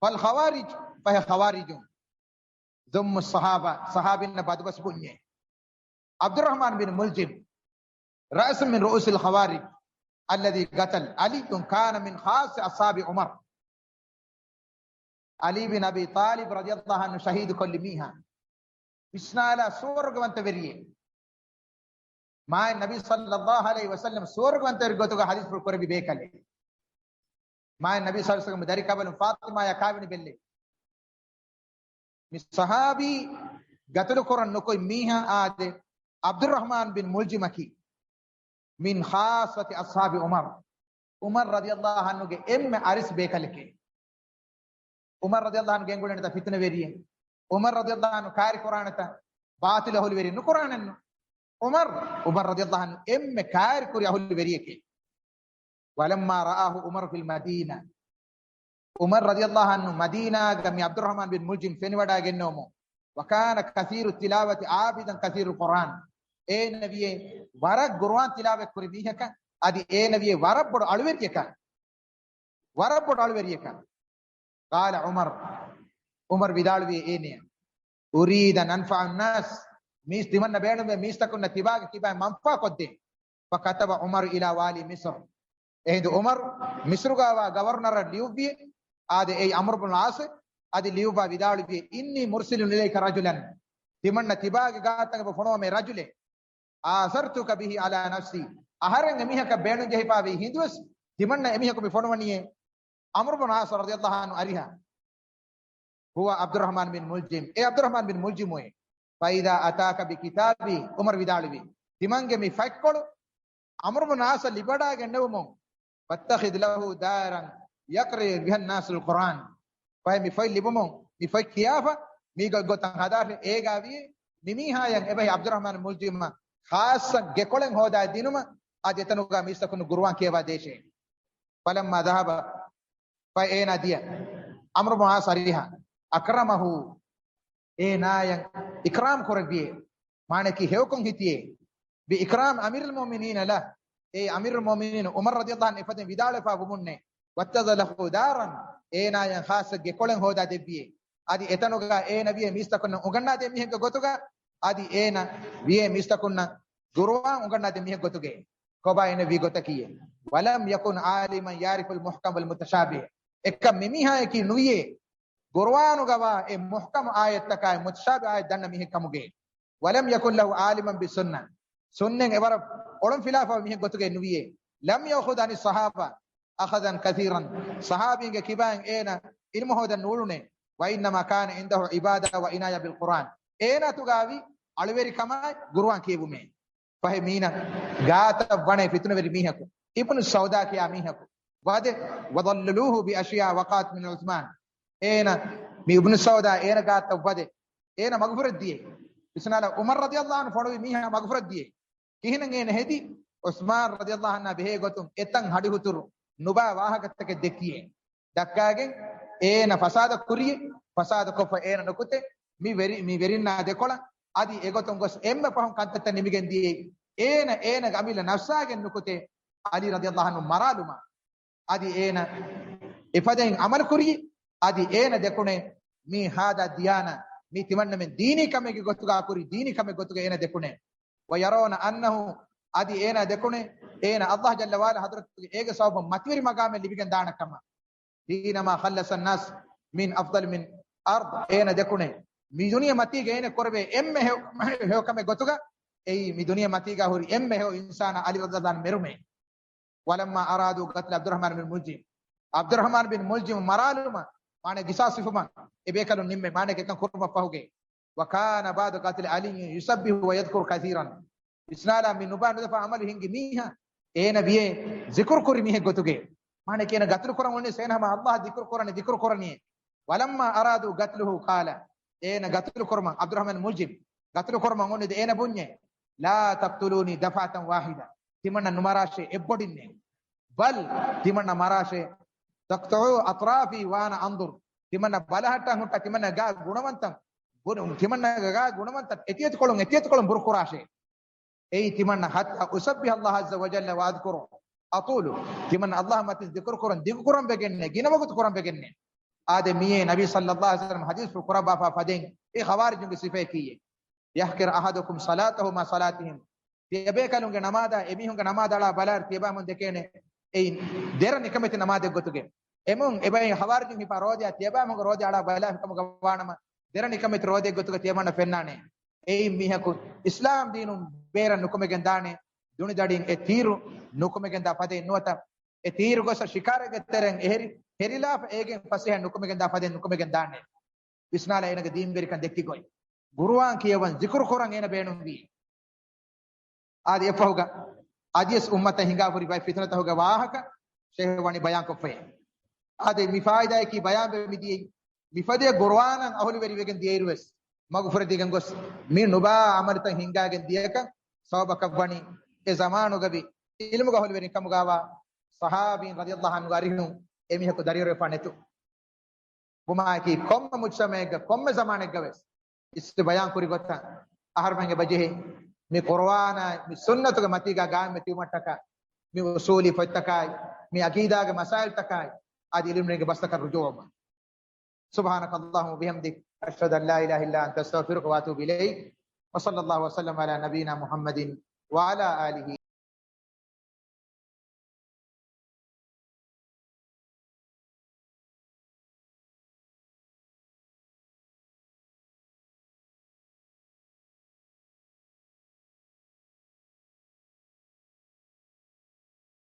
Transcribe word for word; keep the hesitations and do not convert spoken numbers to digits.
فالخوارج، ފަހެ ޚަވާރިޖުން. ذم الصحابة، ޞަޙާބީންނަށް ބަދުބަސް ބުންޏޭ. عبد الرحمن بن ملجم، رأس من رؤوس الخوارج، الذي قتل علي كان من خاص أصحاب عمر. ޢަލީ ބިން އަބީ ޠާލިބް ރަޟިޔަﷲ ޢަންހު ޝަހީދު ކޮށްލި މީހާ. ވިސްނާލާ ސުވަރުގަވަންތަ ވެރިއެއް. މާތް ނަބީ ޞައްލަﷲ ޢަލައިހި ވަސައްލަމް ސުވަރުގަވަންތަ ވެރި ގޮތުގަ ޙަދީޘްފުޅު ކުރެއްވި ބޭކަލެއް. މާތް ނަބީ ޞައްލަﷲ ޢަލައިހި ވަސައްލަމް ދަރިކަނބަލުން ފާޠިމާޔާ ކާވެނި ބެއްލެވި. މި ޞަޙާބީ ގަތުލު ކުރަން ނުކުތް މީހާ އާދެ، ޢަބްދުއްރަޙްމާން ބިން މުލްޖިމަކީ މިން ޚާއްޞަތި އަޞްޙާބި ޢުމަރު. ޢުމަރު ރަޟިޔަﷲ ޢަންހުގެ އެންމެ އަރިސް ބޭކަލެކޭ. ޢުމަރު ރަޟިޔަﷲ ޢަންހު ގެންގުޅެންތަ ފިތުނަވެރިއެއް؟ ޢުމަރު ރަޟިޔަﷲ ޢަންހު ކާރި ކުރާނެތަ ބާޠިލު އަހުލުވެރި؟ ނުކުރާނެއްނު. ޢުމަރު، ޢުމަރު ރަޟިޔަﷲ ޢަންހު އެންމެ ކާރި ކުރި އަހުލުވެރިއެކޭ. ولما رآه عمر في المدينة، ޢުމަރު ރަޟިޔަﷲ ޢަންހު މަދީނާގަ މި ޢަބްދުއްރަޙްމާން ބިން މުލްޖިމް ފެނިވަޑައިގެންނެވުމުން، وكان كثير التلاوة عابدا كثير القرآن، އޭނަ ވިޔޭ ވަރަށް ޤުރުއާން ތިލާވަތް ކުރި މީހަކަށް، އަދި އޭނަ ވިޔޭ ވަރަށް ބޮޑު އަޅުވެރިޔަކަށް، ވަރަށް ބޮޑު އަޅުވެރިޔަކަށް. قال عمر، ޢުމަރު ވިދާޅުވި އޭނަޔަށް، أريد أن أنفع الناس، މީސް ތިމަންނަ ބޭނުމޭ މީސްތަކުންނަށް ތިބާގެ ކިބައިން މަންފާ ކޮށްދޭ. فكتب عمر إلى والي مصر، އެހިނދު ޢުމަރު މިޞްރުގަވާ ގަވަރުނަރަށް ލިޔުއްވި، އާދެ، އެއީ ޢަމްރު ބުނު ޢާޞް، އަދި ލިޔުއްވާ ވިދާޅުވި، إني مرسل إليك رجلا، ތިމަންނަ ތިބާގެ ގާތަށް އެބަ ފޮނުވަމޭ ރަޖުލެއް، آثرتك به على نفسي، އަހަރެން އެމީހަކަށް ބޭނުންޖެހިފާވީ ހިނދުވެސް ތިމަންނަ އެމީހަކު މި ފޮނުވަނީއޭ. ޢަމްރު ބުނު ޢާޞް ރަޟިޔަﷲ ޢަންހު އަރިހަށް. هو عبد الرحمن بن ملجم، އެ ޢަބްދުއްރަޙްމާން ބިން މުލްޖިމުއޭ. فإذا أتاك بكتابي، ޢުމަރު ވިދާޅުވި، ތިމަންގެ މި ފަތްކޮޅު ޢަމްރު ބުނު ޢާޞަށް ލިބިވަޑައިގެންނެވުމުން، فاتخذ له دارا يقرأ بها الناس القرآن، ފަހެ މި ފޮތް ލިބުމުން، މި ފޮތް ކިޔާފަ، މީގަ ގޮތަށް ހަދާށޭ، އޭގާ ވިޔޭ މި މީހާޔަށް އެބަހި ޢަބްދުއްރަޙްމާން މުލްޖިމަށް ޚާއްޞަ ގެކޮޅެއް ހޯދާ ދިނުމަށް، އަދި އެތަނުގަ މީސްތަކުން ޤުރުއާން ކިޔަވާ ދޭށޭ. فلما ذهب، ފަހެ އޭނާ ދިޔަ، ޢަމްރު ބުނު ޢާޞް އަރިހަށް، أكرمه، އޭނާޔަށް އިކްރާމް ކުރެއްވިއޭ. މާނައަކީ ހެޔޮކޮށް ހިތިއޭ. بإكرام أمير المؤمنين له، އޭ އަމީރުލް މުއުމިނީން އުމަރު ރަޟިޔަﷲ ޢަންހު އެފަދައިން ވިދާޅުވެފަ ވުމުންނޭ. واتخذ له دارا، އޭނާޔަށް ޚާއްޞަ ގެކޮޅެއް ހޯދާ ދެއްވިއޭ. އަދި އެތަނުގަ އޭނަ ވިޔޭ މީސްތަކުންނަށް އުނގަންނާދޭ މީހެއްގެ ގޮތުގަ، އަދި އޭނަ ވިޔޭ މީސްތަކުންނަށް ޤުރުއާން އުނގަންނާދޭ މީހެއްގެ ގޮތުގައި. ކޮބާ އޭނަ ވީ ގޮތަކީ؟ ولم يكن عالما يعرف المحكم والمتشابه، އެކަމް މި މީހާޔަކީ ނުވިޔޭ ޤުރުއާނުގަވާ އެ މުޙްކަމް އާޔަތްތަކާއި މުތަޝާބިހު އާޔަތް ދަންނަ މީހެއް ކަމުގައި. ولم يكن له عالما بالسنة، ސުންނަތް އެވަރަށް އޮޅުން ފިލާފަ މީހެއް ގޮތުގައި ނުވިޔޭ. لم يأخذ عن الصحابة أخذا كثيرا، ޞަޙާބީންގެ ކިބައިން އޭނަ ޢިލްމު ހޯދަން ނޫޅުނޭ. وإنما كان عنده عبادة وعناية بالقرآن، އޭނަ އަތުގައި އަޅުވެރިކަމާއި ޤުރުއާން ކިޔެވުމޭ. ފަހެ މީނަ ގާތަށް ވަނޭ ފިތުނަވެރި މީހަކު، އިބްނު ސައުދާ ކިޔާ މީހަކު ވަދެ، وظللوه بأشياء وقعت من عثمان، އޭނަ މި އިބްނު ސައުދާ އޭނަ ގާތަށް ވަދެ، އޭނަ މަގުފުރެއް ދިޔައީ. ވިސްނާލާ، ޢުމަރު ރަޟިޔަﷲ ޢަންހު ފޮނުވި މީހާ މަގުފުރެއް ދިޔައީ. ކިހިނެއް އޭނަ ހެދީ؟ ޢުޘްމާން ރަޟިޔަﷲ ޢަންހާ ބެހޭ ގޮތުން އެތަން ހަޑިހުތުރު ނުބާ ވާހަކަތަކެއް ދެއްކިޔޭ. ދައްކާގެން އޭނަ ފަސާދަ ކުރިޔޭ، ފަސާދަ ކޮށްފަ އޭނަ ނުކުތޭ، މި ވެރި-، މި ވެރިންނާ ދެކޮޅަށް އަދި އެގޮތުން ގޮސް އެންމެ ފަހުން ކަންތައްތައް ނިމިގެން ދިޔައީ. އޭނަ، އޭނަގެ އަމިއްލަ ނަފްސާގެން ނުކުތޭ، ޢަލީ ރަޟިޔަﷲ ޢަންހު މަރާލުމަށް. އަދި އޭނަ އެފަދައިން ޢަމަލު ކުރީ، އަދި އޭނަ ދެކުނޭ މި ހާދާ ދިޔާނަ، މި ތިމަންނަމެން ދީނީ ކަމެއްގެ ގޮތުގަ ކުރި ދީނީ ކަމެއް ގޮތުގަ އޭނަ ދެކުނޭ. ويرون أنه، އަދި އޭނާ ދެކުނޭ، އޭނާ ﷲ ޖައްލަ ވަޢަލާ ޙަޟްރަތުގެ އޭގެ ސަބަބުން މަތިވެރި މަގާމެއް ލިބިގެން ދާނެ ކަމަށް. حينما خلص الناس من أفضل من أرض، އޭނާ ދެކުނޭ، މި ދުނިޔެ މަތީގަ އޭނަ ކުރެވޭ އެންމެ ހެޔޮ، ހެޔޮ ކަމެއް ގޮތުގަ، އެއީ މި ދުނިޔެ މަތީގަ ހުރި އެންމެ ހެޔޮ އިންސާނާ ޢަލީ ރަޟިޔަﷲ ޢަންހު މެރުމޭ. ولما أرادوا قتل عبد الرحمن بن ملجم، ޢަބްދުއްރަޙްމާން ބިން މުލްޖިމް މަރާލުމަށް، މާނަ ގިސާސް ހިފުމަށް އެ ބޭކަލުން ނިންމެ، މާނަ އެކަން ކުރުމަށް ފަހުގެ. وكان بعد قتل علي يسبح ويذكر كثيرا. ވިސްނާލާ، މި ނުބާ ނުދެފާ ޢަމަލު ހިންގި މީހާ، އޭނަ ވިޔޭ ޒިކުރު ކުރި މީހެއް ގޮތުގެ. މާނަ އޭނަ ގަތުލު ކުރަން އޮންނަ ސޭނަ ހަމަ ﷲ ޒިކުރު ކުރަނީ، ޒިކުރު ކުރަނީ. ولما أرادوا قتله قال، އޭނަ ގަތުލު ކުރުމަށް، ޢަބްދުއްރަޙްމާން މުލްޖިމް ގަތުލު ކުރުމަށް އޮންނަ އޭނަ ބުންޏޭ، لا تقتلوني دفعة واحدة، ތިމަންނަ ނުމަރާށޭ އެއްބޮޑިންނޭ. بل، ތިމަންނަ މަރާށޭ، تقطعوا أطرافي وأنا أنظر، ތިމަންނަ ބަލަހައްޓަން ހުއްޓާ، ތިމަންނަ ގާ ގުނަވަންތަން، ގުނަ-، ތިމަންނަ ގާ ގުނަވަންތަން އެތިއެތިކޮޅުން، އެތިއެތިކޮޅުން ބުރުކުރާށޭ. އެއީ ތިމަންނަ حتى أسبح الله عز وجل وأذكره أطول، ތިމަންނަ ﷲ މަތިން ޒިކުރު ކުރަން ދިގު ކުރަން ވެގެންނޭ، ގިނަ ވަގުތު ކުރަން ވެގެންނޭ. އާދެ، މިއީ ނަބީ ޞައްލައްލާހު ޢަލައިހި ވަސައްލަމަ ޙަދީޘްފުޅު ކުރައްވާފާ ފަދައިން އެ ޚަވާރިޖުންގެ ސިފައަކީ. يحقر أحدكم صلاته مع صلاتهم. ތިޔަބޭކަލުންގެ ނަމާދާ އެމީހުންގެ ނަމާދަށް އަޅާ ބަލާއިރު ތިޔަބައިމީހުން ދެކޭނެ އެއިން ދެރަ ނިކަމެތި ނަމާދެއްގޮތުގެ. އެމީހުން އެބައި ޚަވާރިޖުން ހިފާ ރޯދަޔާ ތިޔަބައިމީހުންގެ ރޯދަ އަޅާ ބަލާފިކަމުގަ ވާނަމަ، ދެރަ ނިކަމެތި ރޯދައެއްގޮތުގަ ތިޔަބައިމީހުންނަށް ފެންނާނެ. އެއިން މީހަކު އިސްލާމް ދީނުން ބޭރަށް ނުކުމެގެން ދާނެ. ދުނިދަޑިން އެ ތީރު ނުކުމެގެން ދާ ފަދައިން ނުވަތަ، އެ ތީރު ގޮސް ޝިކާރެއްގެ ތެރެއިން އެހެރި، ހެރިލާފަ އޭގެން ފަސޭހަ ނުކުމެގެން ދާ ފަދައިން ނުކުމެގެން ދާނެ. ވިސްނާލާ އޭނަގެ ދީންވެރިކަން ދެއްކި ގޮތް. ޤުރުއާން ކިޔަވަން، ޒިކުރު ކުރަން އޭނަ ބޭނުންވީ. އާދެ، އެފަހުގަ އަދިވެސް އުއްމަތަށް ހިނގާ ހުރި ބައެއް ފިތުނަތަކުގެ ވާހަކަ ޝޭޚް ވަނީ ބަޔާންކޮށްފައޭ. އާދެ، މި ފާއިދާއަކީ ބަޔާންވެ މިދިޔައީ، މިފަދަ ޤުރުއާނަށް އަހުލުވެރިވެގެން ދިޔައިރުވެސް މަގުފުރެދިގެން ގޮސް، މި ނުބާ ޢަމަލުތައް ހިނގާގެން ދިޔަކަށް ސަބަބަކަށްވަނީ، އެ ޒަމާނުގަވި ޢިލްމުގެ އަހުލުވެރިން ކަމުގަވާ ޞަޙާބީން ރަޟިޔައްލާހު ޢަންހުގެ އަރިހުން އެމީހަކު ދަރިއުރެފާ ނެތު. ވުމާއެކީ، ކޮންމެ މުޖްތަމަޢެއްގަ، ކޮންމެ ޒަމާނެއްގަވެސް އިސް ބަޔާން ކުރި ގޮތަށް އަހަރުމެން އެބަޖެހޭ، މި ޤުރުއާނާ މި ސުންނަތުގެ މަތީގަ ގާއިމްވެ ތިބުމަށްޓަކާ، މި އުޞޫލީ ފޮތްތަކާއި، މި ޢަޤީދާގެ މަސާއިލްތަކާއި، އަދި ޢިލްމުވެރިންގެ ބަސްތަކަށް ރުޖޫޢަވުމަށް. سبحانك اللهم وبحمدك، أشهد أن لا إله إلا أنت، أستغفرك وأتوب إليك. وصلى الله وسلم على نبينا محمد وعلى آله